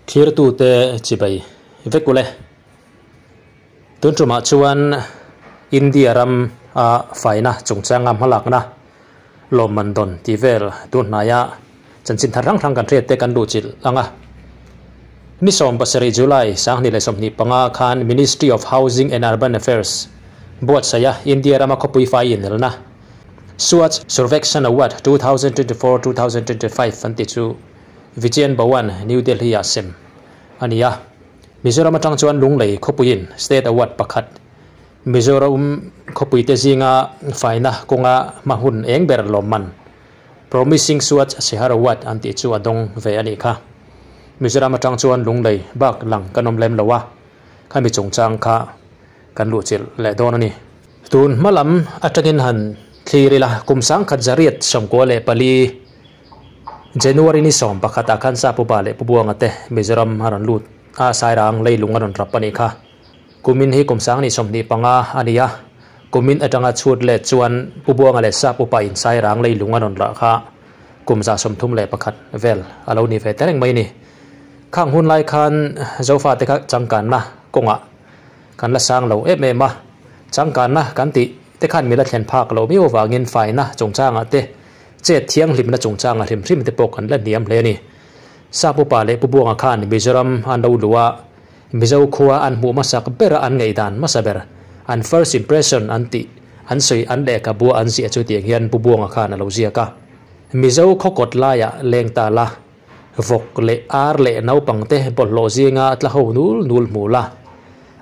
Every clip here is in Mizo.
Thirtute chibai vek ule. Tun tumah chuan India ram a faina chungchanga hmalakna lawmman dawn tih vel tun hnaia chanchin thar hrang hrang kan hriat te kan luhchilh ang a. Ni 17 July 2025 khan Ministry of Housing and Urban Affairs buatsaia India rama khawpui fai inelna Swachh Survekshan Award 2024-2025 an tih chu Vijayan Bhawan, New Delhi-ah sem a ni a. Mizoram atang chuan Lunglei khawpuiin State Award pakhat, Mizoram khawpuite zinga faina kawnga hma hun eng ber lawmman, Promising Swachh Shehar Award an tih chu a dawng ve a nih kha. Mizoram atang chuan Lunglei bak lang kan awm lem lo a, khami chungchang kha kan luhchilh leh dawn a ni. Tun hma lam atangin han thlir ila, kum 1994 January ni 11 ah khan Sapupa leh Pubuanga te Mizoram a rawn lut a, Sairang leilung a rawn rap a nih kha. Kumin hi kum 2025 a ni a, kumin atanga chhut let chuan Pubuanga leh Sapupa in Sairang leilung a rawn rah kha kum 131 vel a lo ni ve ta reng mai a ni. Khang hun lai khan Zofate kha changkanna kawngah kan la sang lo em em a, changkanna kan tih te khan mi la thlen phak lo miau avangin faina chungchangah te Chet thianghlimna chungchanga hrim hrim te pawh kan la hniam hle a ni. Sap upa leh Pu Buanga khan Mizoram an lo luh a, Mizo khua an hmuh hmasak bera an ngaihdan hmasa ber, an first impression an tih, an sawi an lehkhabua an ziah chu tiang hian Pu Buanga khan a lo ziak a. Mizo khaw kawt laiah leng ta la, vawk leh ar leh naupangte bawlhhlawh zinga tla ho nul nul hmu la,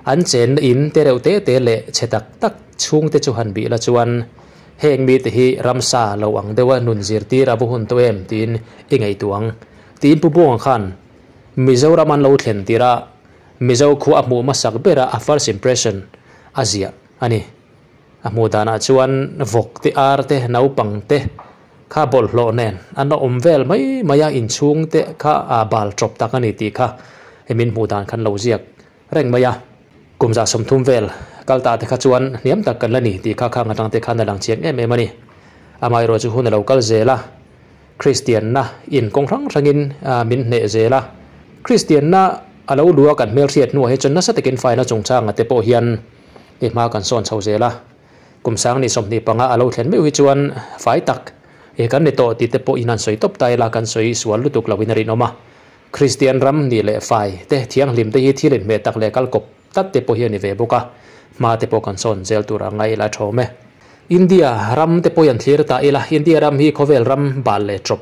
an chenna in te reuh te te leh chhe tak tak chhungte chu han bih la chuan Heng mite hi ramsa lo ang deuha nun zirtir a va hun tawh em tiin i ngaihtuah ang. Tiin Pu Buanga khan Mizoram an lo thlen tirh a, Mizo khua a hmuh hmasak bera a first impression a ziah a ni. A hmuh danah chuan vawk te, ar te, naupang te kha bawlhhlawh nen an awm vel mai mai a, inchhung te kha a bal tawp tak a ni tih kha min hmuh dan khan lo ziak reng mai a, kum 30 vel kal ta te kha chuan hniam tak kan la ni tih kha khang atang te khan a lang chiang em em a ni. Amaherawh chu hun a lo kal zel a, Kristianna in kawng hrang hrangin min hneh zel a, Kristianna a lo luh a kan hmelhriat hnuah hi chuan nasa takin faina chungchanga te pawh hian i hma kan sawn chho zel a, kum 2025 a lo thlen meuh hi chuan fai tak i kan ni tawh tih te pawh in han sawi tawp ta ila kan sawi sual lutuk loin a rinawm a. Kristian ram nih leh fai te, thianghlim te hi thil inhmeh tak leh kal kawp tlat te pawh hi a ni ve bawk a, hma te pawh kan sawn zel tur a ngai ila thawm e. India ram te pawh hi an thlir ta ila, India ram hi khawvel ram bal leh tawp,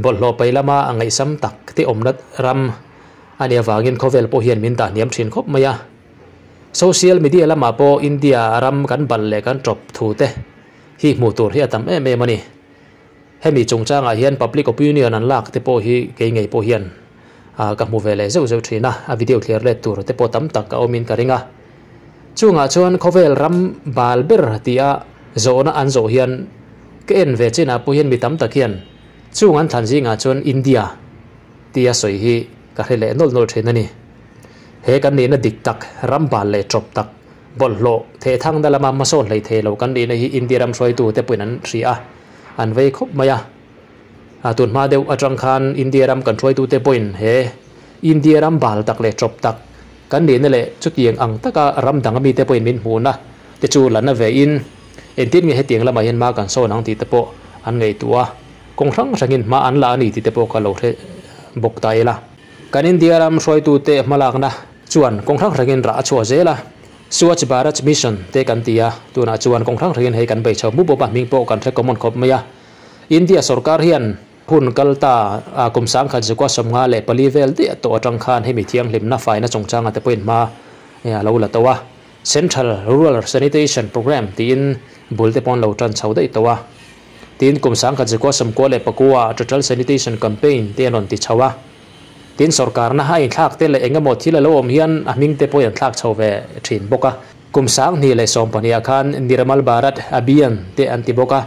bawlhhlawh pai lama a ngaihsam tak te awmna ram a nih avangin khawvel pawh hian min dah hniam thin khawp mai a. Social media lamah pawh India ram kan bal leh kan tawp thu te hi hmuh tur hi a tam em em a ni. Hemi chungchangah hian public opinion an lak te pawh hi kei ngei pawh hian ka hmu ve leh zeuh zeuh thin a, a video thlir let tur te pawh tam tak a awmin ka ring a. Chungah chuan khawvel ram bal ber tia zawhna an zawh hian ka en ve chinah pawh hian mi tam tak hian chung an thlan zingah chuan India tia sawi hi ka hre leh nawlh nawlh thin a ni. He kan nihna dik tak, ram bal leh tawp tak, bawlhhlawh thehthangna lama hmasawn hlei thei lo kan nihna hi India ram hruaitute pawhin an hria a. An vei khawp mai a. A tun hma deuh atang khan India ram kan hruaitute pawhin he India ram bal tak leh tawp tak kan nihna leh chutiang ang taka ram dang mite pawhin min hmuhna te chu la na ve in engtin nge hetiang lamah hian hma kan sawn ang tih te pawh an ngaihtuah a, kawng hrang hrangin hma an la a ni tih te pawh ka lo hre bawk ta ila. Kan India ram hruaitute hmalakna chuan kawng hrang hrangin rah a chhuah zel a. Swachh Bharat Mission te kan ti a, tunah chuan kawng hrang hrangin hei kan bei chho mup mup a, hming pawh kan hre common khawp mai a. India sorkar hian hun kal ta a kum 1994 vel diah tawh atang khan hemi thianghlimna faina chungchanga te pawhin hma a lo la tawh a. Central Rural Sanitation Programme tiin bul te pawh an lo tan chho daih tawh a. Tin, kum 1999 Total Sanitation Campaign te an rawn ti chho a. Tin, sorkarna a inthlak te leh eng emaw thil a lo awm hian a hming te pawhin an thlak chho ve thin bawk a. Kum 2012 ah khan Nirmal Bharat Abhiyan te an ti bawk a.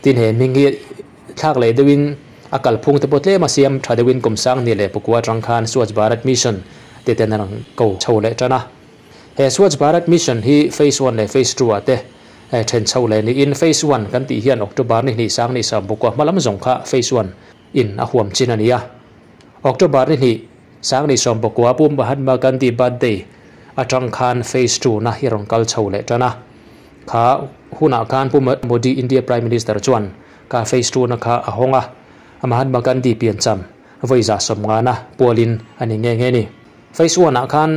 Tin, he hming hi thlak leh deuhin a kalphung te pawh tlem a siam tha deuhin kum 2009 atang khan Swachh Bharat Mission te ten an rawn ko chho leh tan a. He Swachh Bharat Mission hi Phase One leh Phase Two ah te then chho leh niin Phase One kan tih hian October ni hnih 2019 hma lam zawng kha Phase One in a huam chin a ni a. October ni hnih 1990 Pu Mahatma Gandhi birthday atang khan phase 2 na hi rawn kal chho leh tan a. Kha hunah khan Pu Modi India Prime Minister chuan ka phase 2 na kha a hawng a, Mahatma Gandhi piancham vawi 150 na pualin a ni nghe nghe ni. Phase 1 ah khan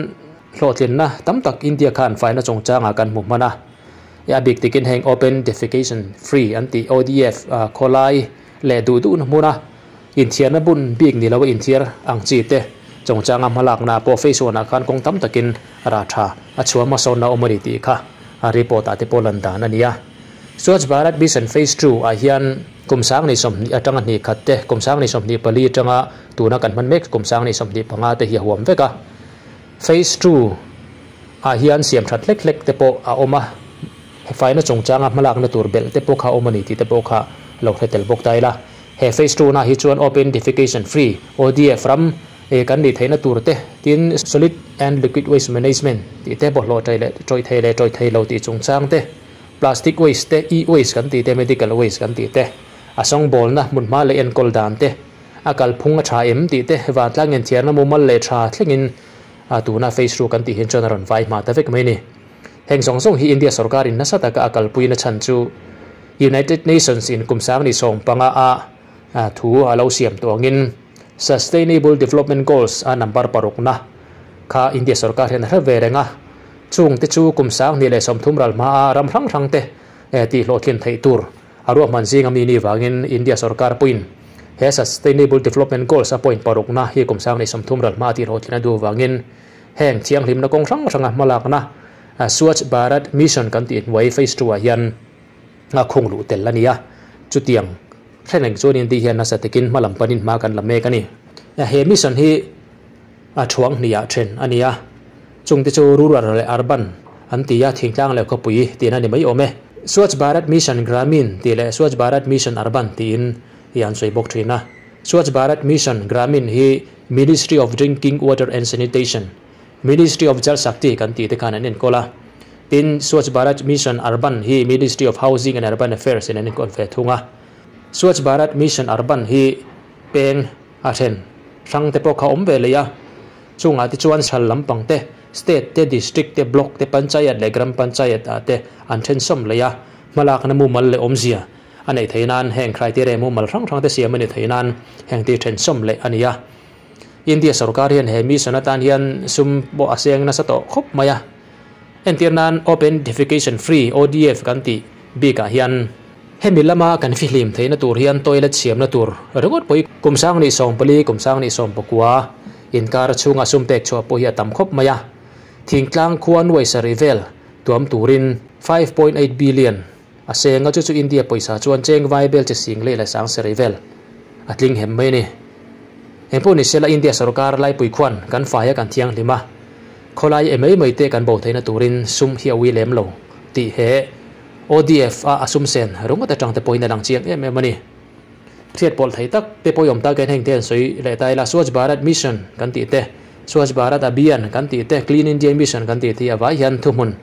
hlawhtlinna tam tak India khan faina chungchangah kan hmu hman a. A bik takin heng Open Defecation Free an tih ODF khawlai leh duh duhna hmuna inthiarna bun bik ni lo a inthiar ang chi te chungchanga hmalakna pawh phase 1 ah khan kawng tam takin rah tha a chhuah hmasawnna awm a ni tih kha a report ah te pawh lan dan a ni a. Swachh Bharat Mission Phase 2 ah hian kum 2020 atanga hnih khat te, kum 2024 atanga tuna kan hman mek kum 2025 te hi a huam vek a. Phase 2 ah hian siam that hlek hlek te pawh a awm a, faina chungchanga hmalakna tur belh te pawh kha awm a ni tih te pawh kha lo hre tel bawk ta ila. He Phase 2 na hi chuan Open Defecation Free, ODF, ram kan nih theihna tur te, tin Solid and Liquid Waste Management tih te bawlhhlawh ṭai leh ṭawih thei leh ṭawih thei lo tih chungchang te, Plastic waste te, e-waste kan tih te, medical waste kan tih te, a sawngbawlna hmunhma leh enkawl dan te, a kalphung a tha em tih te, vantlang inthiarna mumal leh tha thlengin a tuna phase 2 kan tih hian chuan a rawn vai hma ta vek mai a ni. Heng zawng zawng hi India sorkarin nasa taka a kalpuina chhan chu United Nations in kum 2015 a thu a lo siam tawh angin Sustainable Development Goals a number parukna kha India sorkar hian a hre ve reng a. Chung te chu kum 2030 ral hmaa ram hrang hrang te tih hlawhtlin theih tur a ruahman zinga mi ni vangin India sorkar pawhin he Sustainable Development Goals a point parukna hi kum 2030 ral hmaa tih hlawhtlin a duh vangin heng thianghlimna kawng hrang hranga hmalakna Swachh Bharat Mission kan tih hnuai phase 2 ah hian a khung luh tel a ni a. Chutiang thleneng chuan India hian nasa takin hma lam panin hma kan la mek a ni. He mission hi a thuang hniah then a ni a, chungte chu rural leh urban an ti a, thingtlang leh khawpui tihna a ni mai awm e. Swachh Bharat Mission Gramin tih leh Swachh Bharat Mission Urban tiin hi an sawi bawk thin a. Swachh Bharat Mission Gramin hi Ministry of Drinking Water and Sanitation, Ministry of Jal Shakti kan tih te khan an enkawl a. Tin, Swachh Bharat Mission Urban hi Ministry of Housing and Urban Affairs in an enkawl ve thung a. Swachh Bharat Mission Urban hi peng a then hrang te pawh kha awm ve leh a, chungah te chuan chhal lampang te, state te, district te, block te, panchayat leh gram panchayat ah te an then sawm leh a, hmalakna mumal leh awmzia a neih theih nan heng criteria mumal hrang hrang te siam a ni theih nan heng ti then sawm leh a ni a. India sorkar hian he mission atan hian sum pawh a seng nasa tawh khawp mai a, entir nan Open Defecation Free, ODF, kan tih bikah hian hemi lama kan fihlim theihna tur hian toilet siamna tur ringawt pawh hi kum 2014, kum 2019 inkar chhunga sum pek chhuah pawh hi a tam khawp mai a. Thingtlang khua nuai sarih vel tuam turin 5.8 billion a seng a, chu chu India pawisa chuan cheng vai bel che sing leh leh sang sarih vel a tling hem mai a ni. Engpawh ni sela India sorkar laipui khuan kan faia kan thianghlim a, khawlai e mai mai te kan bo theihna turin sum hi a ui lem lo tih he ODF a a sum sen ringawt atang te pawhin a lang chiang em em a ni. Hriat pawlh thei tak te pawh i awm tak hian heng te an sawi leh ta ila Swachh Bharat Mission kan tih te, Swachh Bharat Abhiyan kan tih te, Clean India Mission kan tih te hi a vai hian thuhmun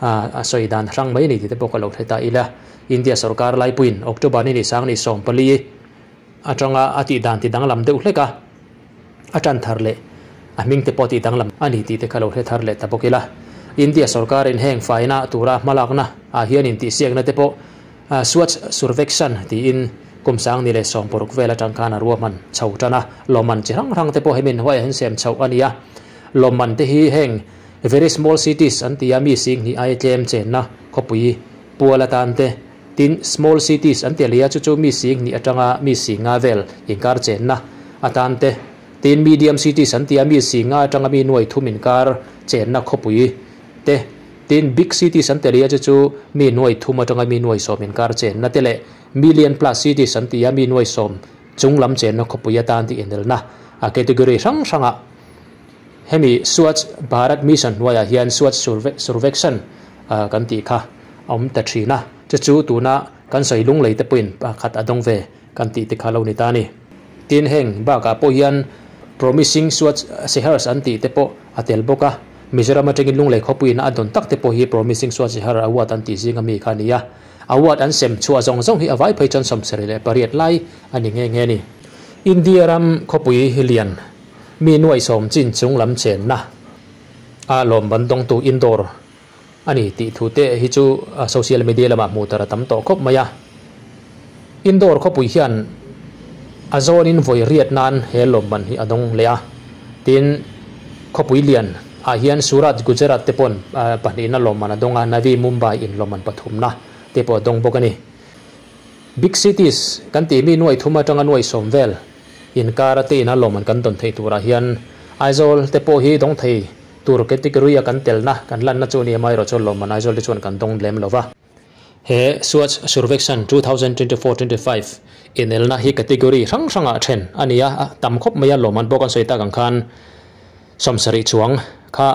a sawi dan hrang mai a ni tih te pawh ka lo hre ta ila. India sorkar laipuiin October ni ni 2014 atanga a tih dan ti danglam deuh hlek a, a tan thar leh a hming te pawh tih danglam a ni tih te kha lo hre thar leh ta bawk ila. India sorkarin heng faina tura hmalakna ah hian intihsiakna te pawh Swachh Survekshan tiin kum 2016 vel atang khan a ruahman chho tan a, lawmman chi hrang hrang te pawh hemi hnuaiah hian sem chhoh a ni a. Lawmman te hi heng very small cities an ti a, mi 2000 aia tlem chenna khawpui pual atan te, tin small cities an ti a lei a, chu chu mi 2000 atanga mi 50 vel inkar chenna atan te, tin medium cities an ti a, mi 50 atanga mi 3000 inkar chenna khawpui te, tin big cities an ti a lei a, chu chu mi 3000 atanga mi 70,000 inkar chenna te leh million plus cities an ti a, mi 70,000 chunglam chenna khawpui atan tih inelna a category hrang hranga hemi Swachh Bharat Mission hnuaiah hian Swachh Survekshan kan tih kha a awm ta thin a, chu chu tuna kan sawi lunglei te pawhin pakhat a dawng ve kan tih te kha lo ni ta a ni. Tin heng bakah pawh hian Promising Swachh Shehars an tih te pawh a tel bawk a, Mizoram atangin lunglei khawpuiin a dawn tak te pawh hi Promising Swachh Shehar Award an tih zinga mi kha a ni a, award an sem chhuah zawng zawng hi a vai phei chuan 78 lai a ni nghe nghe a ni. India ram khawpui lian. Mi nuai sawm chin chung lam chenna a lawmman dawngtu Indore a ni tih thu te hi chu social media lamah hmuh tur a tam tawh khawp mai a. Indore khawpui hian a zawnin vawi riat nan he lawmman hi a dawng leh a. Tin, khawpui lian ah hian Surat, Gujarat te pawn pahnihna lawmman a dawng a, Navi Mumbai in lawmman pathumna te pawh a dawng bawk a ni. Big cities kan tih mi nuai thum atanga nuai sawm vel inkar a te ina lawmman kan dawn theih turah hian Aizawl te pawh hi dawng thei tur category a kan telna kan lanna chu a ni amaherawhchu lawmman Aizawl te chuan kan dawng lem lo va. He Swachh Survekshan 2024 25 inelna hi category hrang hrangah then a ni a, tam khawp mai a lawmman pawh kan sawi tak ang khan 70 chuang kha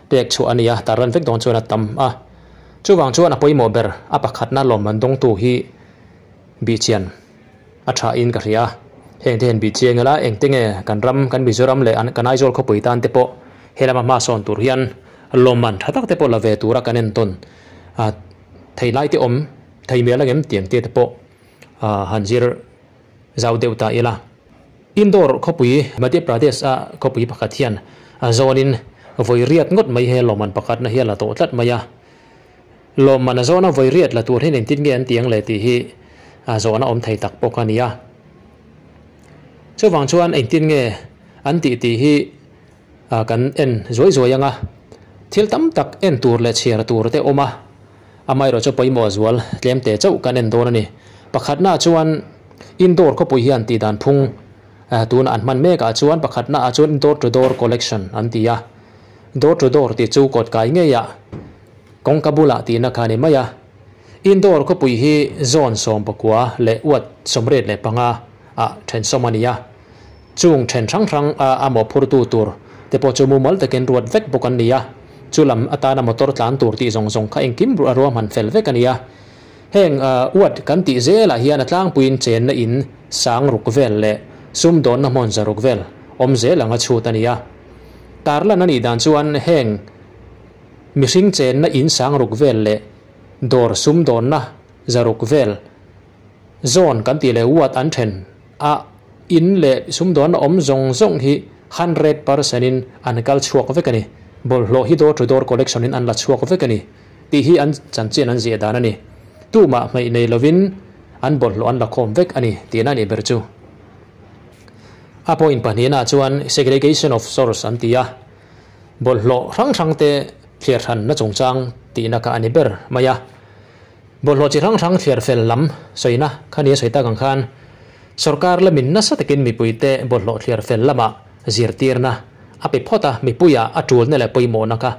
pek chhuah a ni a, tarlan vek dawn chuan a tam a. Chuvang chuan a pawimawh ber a pakhatna lawmman dawngtu hi bihchian a thain ka hria. Heng te hian bihchiang ila engte nge kan ram, kan Mizoram leh kan Aizawl khawpui tan te pawh he lama hma sawn tur hian lawmman tha tak te pawh la ve tura kan entawn thei lai te awm thei mial angem tiang te te pawh han zir zau deuh ta ila. Indore khawpui, Madhya Pradesh a khawpui pakhat hian a zawnin vawi riat ngawt mai he lawmman pakhatna hi a la tawh tlat mai a. Lawmman a zawna vawi riat la tur hian engtin nge an ti ang le tih hi a zawhna awm thei tak bawk a ni a. Chuvang chuan engtin nge an tih tih hi kan en zuai zuai ang a. Thil tam tak en tur leh chhiar tur te awm a, amaherawhchu pawimawh zual tlem te chauh kan en dawn a ni. Pakhatnaah chuan Indore khawpui hian tih dan phung tuna an hman mekah chuan pakhatnaah chuan door to door collection an ti a. Door to door tih chu kawt kai ngeiah kawngka bulah tihna kha a ni mai a. Indore khawpui hi zone 19 leh ward 85 ah thensawm a ni a. Chung then hrang hrang a a mawhphurtu tur te pawh chu mumal takin ruat vek bawk an ni a, chu lam atana motor tlan tur tih zawng zawng kha engkim ruah ruahman fel vek a ni a. Heng ward kan tih zelah hian a tlangpuiin chenna in sang ruk vel leh sumdawnna hmun zaruk vel awm zel anga chhut a ni a. Tarlan a nih dan chuan heng mihring chenna in sang ruk vel leh dawr sumdawnna zaruk vel Zone kan tih leh ward an then a, in leh sumdawnna awm zawng zawng hi 100% in an kal chhuak vek a ni. Bawlhhlawh hi door to door collection in an la chhuak vek a ni tih hi an chanchin an ziah dan a ni. Tumah hmeih nei lovin an bawlhhlawh an la khawm vek a ni tihna a nih ber chu. A point pahnihna chuan segregation of source an ti a, bawlhhlawh hrang hrang te thliar hranna chungchang tihna kha a ni ber mai a. Bawlhhlawh chi hrang hrang thliar fel lam sawina kha nia sawi tak ang khan sorkar lamin nasa takin mipuite bawlhhlawh thliar fel lamah zirtirna a pe phawt a, mipuia a tulna leh pawimawhna kha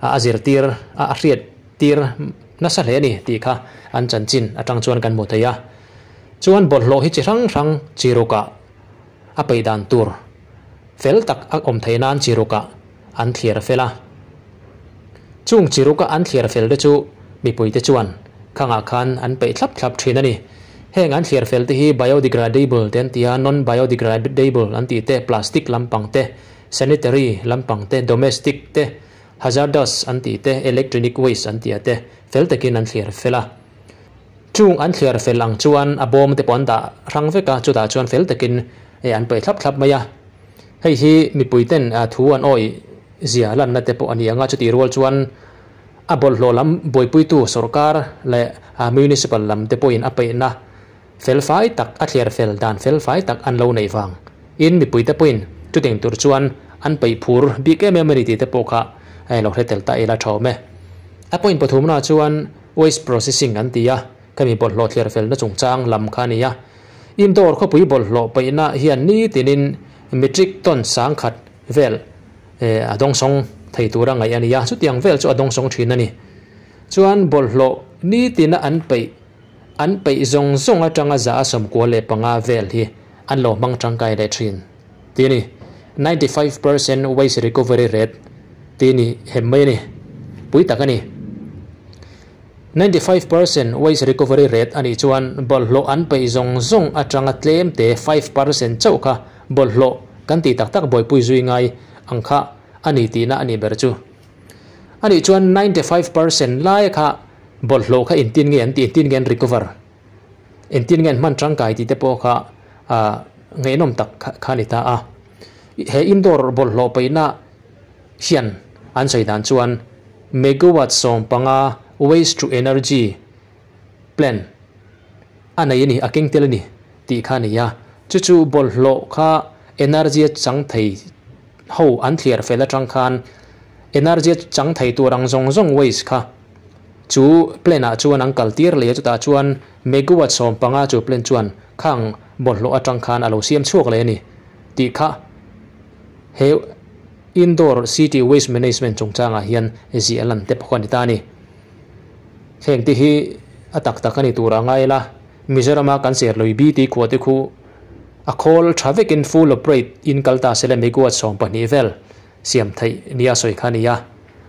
a zirtir a a hriat tir nasa hle a ni tih kha an chanchin atang chuan kan hmu thei a. Chuan bawlhhlawh hi chi hrang hrang chi rukah a peih dan tur fel tak a awm theih nan chi rukah an thliar fel a. Chung chi ruka an thliar fel te chu mipuite chuan khangah khan an peih thlap thlap thin a ni. Heng an thliar fel te hi biodegradable te an ti a, non-biodegradable an tih te, plastic lampang te, sanitary lampang te, domestic te, hazardous an tih te, electronic waste an tih a te fel takin an thliar fel a. Chung an thliar fel ang chuan a bawm te pawh an dah hrang vek a, chutah chuan fel takin an peih thlap thlap mai a. Hei hi mipuiten thu an awih zia lanna te pawh a ni ang a, chutih rual chuan a bawlhhlawh lam buaipuitu sorkar leh municipal lam te pawhin a peihna fel fai tak, a thliar fel dan fel fai tak an lo neih vang in mipuite pawhin chuteng tur chuan an peih phur bik em em a ni tih te pawh kha lo hre tel ta ila tha awm e. A point pathumna chuan waste processing an ti a, khami bawlhhlawh thliar felna chungchang lam kha a ni a. Indore khawpui bawlhhlawh peihna hian nitinin metric ton 10,000 vel a dawngsawng thei tura ngaih a ni a, chutiang vel chu a dawngsawng thin a ni. Chuan bawlhhlawh nitina an peih an peih zawng zawng atanga 95% vel hi an lo hmang tangkai leh thin tih a ni. 95% waste recovery rate tih a ni hem mai a ni, pui tak a ni. 95% waste recovery rate a nih chuan bawlhhlawh an peih zawng zawng atanga tlem te 5% chauh kha bawlhhlawh kan tih tak tak buaipui zui ngai ang kha a ni tihna a nih ber chu. A nih chuan 95% lai kha bawlhhlawh kha engtin nge an tih, engtin nge an recover, engtin nge an hman tangkai tih te pawh kha ngaihnawm tak kha a ni ta a. He Indore bawlhhlawh paihna hian an sawi dan chuan megawatt 15 waste to energy plan a nei a ni, a keng tel a ni tih kha a ni a. Chu chu bawlhhlawh kha energy a chang thei ho an thliar fel atang khan energy a chang thei tur ang zawng zawng waste kha chu plan ah chuan an kal tir leh a, chutah chuan megawatt 15 chu plan chuan khang bawlhhlawh atang khan a lo siam chhuak leh a ni tih kha he Indore City Waste Management chungchangah hian ziah lan te pawh a ni ta a ni. Heng te hi a tak tak a ni tur a ngai la, Mizorama kan Serlui BT khua te khu a khawl tha vekin full operate in kal ta se le megawatt 12 vel siam theih nia sawi kha a ni a.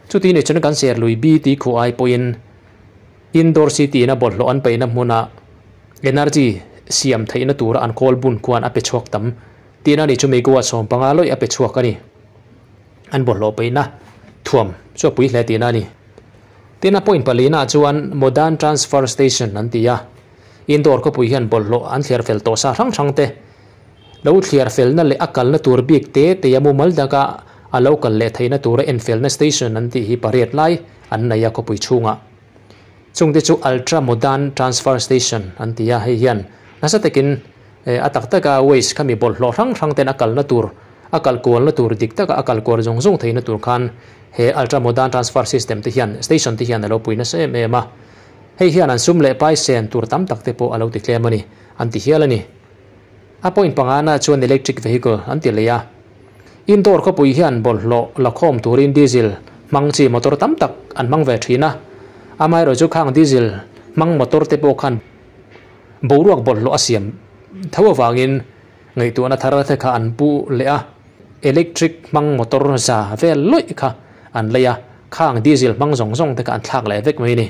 Chuti ni chuan kan Serlui BT khua ai pawhin Indore City in a bawlhhlawh an paihna hmuna energy siam theihna tura an khawl bun khuan a pe chhuak tam tihna a ni chu megawatt 15 lawih a pe chhuak a ni. An bawlhhlawh paihna thuam chu a pui hle tihna a ni. Tin a point palina chuan Modern Transfer Station an ti a, Indore khawpui hian bawlhhlawh an thliar fel tawh sa hrang hrang te lo thliar felna leh a kalna tur bik te te a mumal taka a lo kal leh theihna tura enfelna station an tih hi pariat lai an nei a khawpui chhungah. Chungte chu Ultra Modern Transfer Station an ti a, hei hian nasa takin a tak taka waste khami bawlhhlawh hrang hrang ten a kalna tur a kal kualna tur dik taka a kal kual zawng zawng theihna tur khan he Ultra Modern Transfer System te hian station te hian a lo pui nasa em em a. Hei hian an sum leh pai sen tur tam tak te pawh a lo ti tlem a ni, an ti hial a ni. A point pangana chuan electric vehicle an ti leh a. Indore khawpui hian bawlhhlawh la khawm turin diesel hmang chi motor tam tak an hmang ve thin a. Amaherawh chu khang diesel hmang motor te pawh khan boruak bawlhhlawh a siam tho avangin ngaihtuahna thar te kha an pu leh a, electric hmang motor za vel lawih kha an lei a, khang diesel hmang zawng zawng te kha an thlak leh vek mai a ni.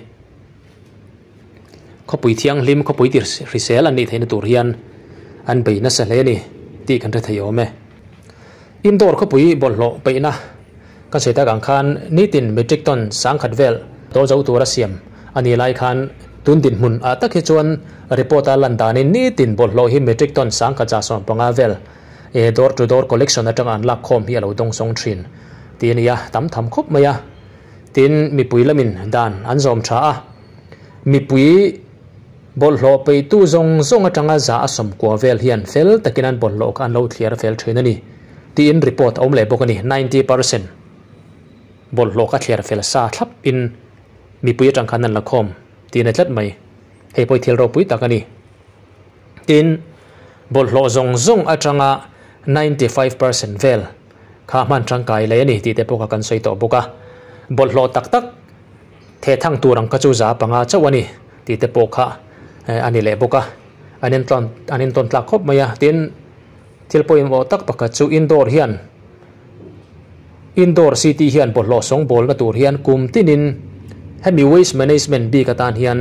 Khawpui thianghlim, khawpui tir hrisel an nih theihna tur hian an bei nasa hle a ni tih kan hre thei awm e. Indore khawpui bawlhhlawh peihna kan sawi tak ang khan nitin metric ton 10,000 vel dawl zo tura siam a nih lai khan tun dinhmun ah tak hi chuan report a lan danin nitin bawlhhlawh hi metric ton 1150 vel door to door collection atanga an lak khawm hi a lo dawng sawng thin tih a ni a, tam tham khawp mai a. Tin, mipui lamin dan an zawm tha a, mipui bawlhhlawh peitu zawng zawng atanga za a sawmkua vel hian fel takin an bawlhhlawh kha an lo thliar fel thin a ni tiin report a awm leh bawk a ni. 90% bawlhhlawh kha thliar fel sa thlap in mipui atang khan an la khawm tiin a tlat mai. Hei pawh hi thil ropui tak a ni. Tin, bawlhhlawh zawng zawng atanga 95% vel kha hman tangkai leh a ni tih te pawh kha kan sawi tawh bawk a. Bawlhhlawh tak tak the thang tur ang kha chu 5% chauh a ni tih te pawh kha a ni leh bawk a. An intawn an intawn tlak khawp mai a. Tin, thil pawimawh tak pakhat chu Indore hian Indore city hian bawlhhlawh sawngbawlna tur hian kum tinin hemi waste management bik atan hian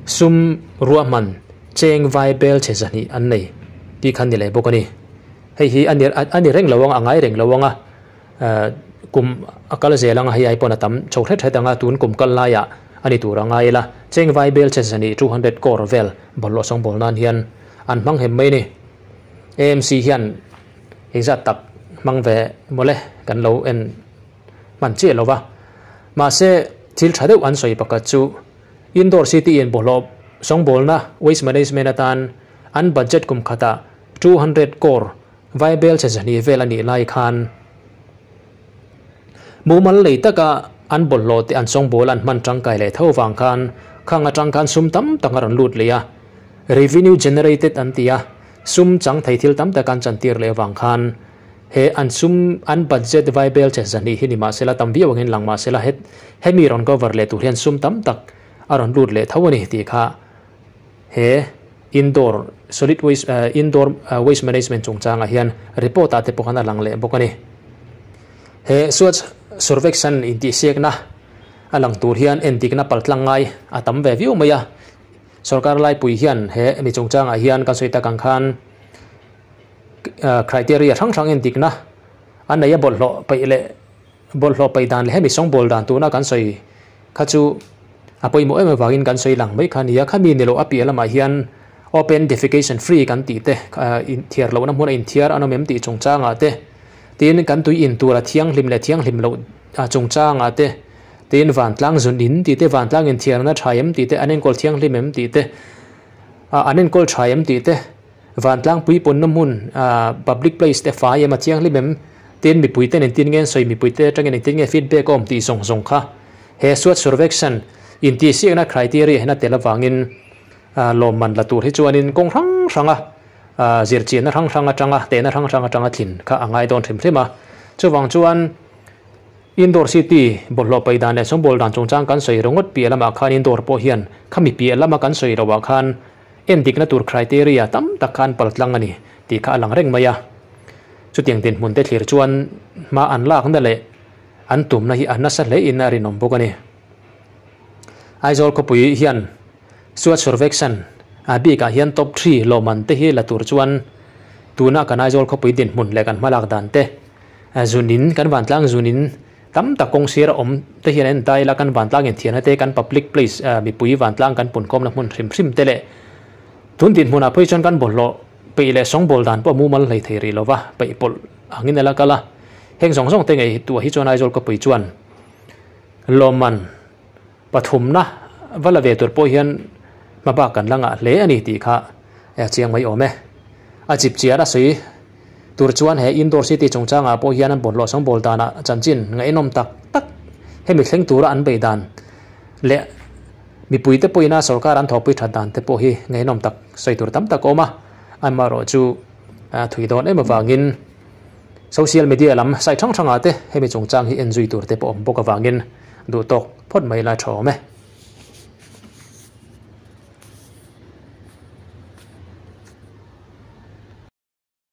sum ruahman cheng vai bel chhe 200 an nei tih kha ni leh bawk a ni. Hei hi a ni a ni reng lo ang a ngai reng lo ang a, kum a kal zel ang a, hei ai pawn a tam chho hret hret ang a, tun kum kal laiah a ni tur a ngai ila cheng vai bel chhe 200 200 crore vel bawlhhlawh sawngbawl nan hian an hmang hem mai a ni. AMC hian engzat tak hmang ve mawle kan lo en hman chiah lo va, mahse thil tha deuh an sawi pakhat chu Indore City in bawlhhlawh sawngbawlna waste management atan an budget kum khatah 200 crore vai bel chhe 200 vel a nih lai khan mumal lei taka an bawlhhlawh te an sawngbawl an hman tangkai leh tho vang khan khang atang khan sum tam tak a rawn lut leh a, revenue generated an ti a, sum chang thei thil tam tak an chantir leh vang khan he an sum an budget vai bel chhe 200 hi ni mahsela tam viau angin lang mahsela het hemi rawn cover leh tur hian sum tam tak a rawn lut leh tho a ni tih kha he Indore solid waste Indore waste management chungchangah hian report ah te pawh khan a lang leh bawk a ni. He Swachh Survekshan intihsiakna a lang tur hian endikna paltlang ngai a tam ve viau mai a. Sorkar laipui hian he mi chungchangah hian kan sawi tak ang khan criteria hrang hrang endikna a nei a bawlhhlawh peih leh bawlhhlawh peih dan leh hemi sawngbawl dan tuna kan sawi kha chu a pawimawh em avangin kan sawi lang mai kha a ni a. Khami ni loh a piah lamah hian open defecation free kan tih te inthiar lohna hmuna inthiar an awm em tih chungchangah te Tin, kan tui in tura thianghlim leh thianghlim loh chungchangah te, tin vantlang zun in tih te, vantlang inthiarna tha em tih te, an enkawl thianghlim em tih te, an enkawl tha em tih te, vantlang puipunna hmun public place te fai em a thianghlim em, tin mipui ten engtin nge an sawi, mipui te atangin engtin nge feedback a awm tih zawng zawng kha he Swachh Survekshan intihsiakna criteria hian a tel avangin lawmman la tur hi chuanin kawng hrang hranga zirchianna hrang hrang atanga tehna hrang hrang atanga tlin kha a ngai dawn hrim hrim a. Chuvang chuan Indoor City bawlhhlawh paih dan leh sawngbawl dan chungchang kan sawi ringawt piah lamah khan Indoor pawh hian khami piah lama kan sawi loh ah khan endikna tur criteria tam tak kha an pal tlang a ni tih kha a lang reng mai a. Chutiang dinhmun te thlir chuan hma an lakna leh an tumna hi a nasa hle in a rinawm bawk a ni. Aizawl khawpui hian Swachh Survekshan a bikah hian top three lawmman te hi la tur chuan tuna kan Aizawl khawpui dinhmun leh kan hmalak dan te zunin kan vantlang zunin tam tak kawng sir a awm te hian an intai ila kan vantlang inthiarna te kan public place mipui vantlang kan punkhawmna hmun hrim hrim te leh tun dinhmunah phei chuan kan bawlhhlawh peih leh sawngbawl dan pawh mumal hlei thei rih lova peih pawlh angin a la kal a heng zawng zawng te ngaihtuah hi chuan Aizawl khawpui chuan lawmman Pathumna va la ve tur pawh hian hma bak kan la ngah hle a ni tih kha a chiang mai awm e. A chip chiar a sawi tur chuan he Indoor City chungchangah pawh hian an bawlhhlawh sawngbawl danah chanchin ngaihnawm tak tak hemi thleng tura an beih dan leh mipuite pawhin a sorkar an thawhpui that dan te pawh hi ngaihnawm tak sawi tur tam tak a awm a. Amaherawhchu thui dawn em avangin social media lam site hrang hrangah te hemi chungchang hi en zui tur te pawh awm bawk avangin duh tawk phawt mai la tha awm e.